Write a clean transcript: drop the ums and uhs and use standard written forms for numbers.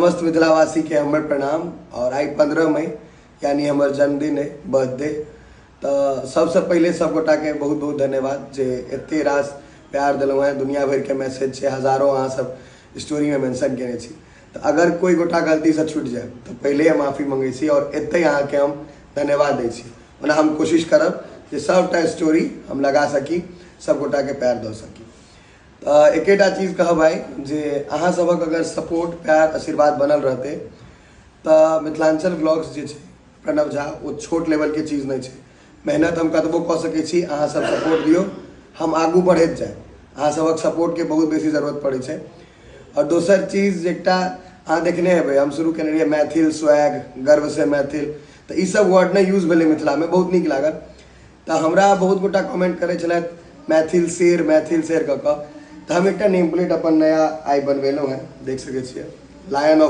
समस्त मिथिलावासी के हमर प्रणाम। और आइ 15 मई यानी हमर जन्मदिन है, बर्थडे। तो सबसे पहले सब गोटा के बहुत बहुत धन्यवाद जे एते रास प्यार दिलहुँ हैं। दुनिया भर के मैसेज है, हजारों अहाँ सब स्टोरी में मेंशन केने छी। तो अगर कोई गोटा गलती से छूट जाए तो पहले हम माफी मंगे छी और एते अहाँ के हम धन्यवाद दै छी। ओना हम कोशिश करब जे सबटा स्टोरी हम लगा सकी, सब गोटा के प्यार दऽ सकी। तो एकेटा चीज कहब आइ जे अहाँ सबक अगर सपोर्ट प्यार आशीर्वाद बनल रहते तो मिथिलांचल ब्लॉग्स जे छै प्रणव झा वो छोट लेवल के चीज नहीं छै। मेहनत हम कतबो कऽ सकै छी, अहाँ सब सपोर्ट दियौ, हम आगू बढ़ैत जाए। अहाँ सबक सपोर्ट के बहुत बेसी जरूरत पड़ै छै। और दोसर चीज एकटा अहाँ देखने हेबै, हम शुरू केने रहियै मैथिल स्वैग, गर्व से मैथिल, तऽ ई सब वर्ड नहि यूज भेलै मिथिलामे, बहुत नीक लागल। तऽ हमरा बहुत गोटा कमेंट करै छलथि मैथिल शेर, मैथिल शेर कऽ कऽ। तऽ हम एकटा नेम प्लेट अपन नया आइ बनबेलहुँ हेँ, देख सकै छियै, लायन ऑफ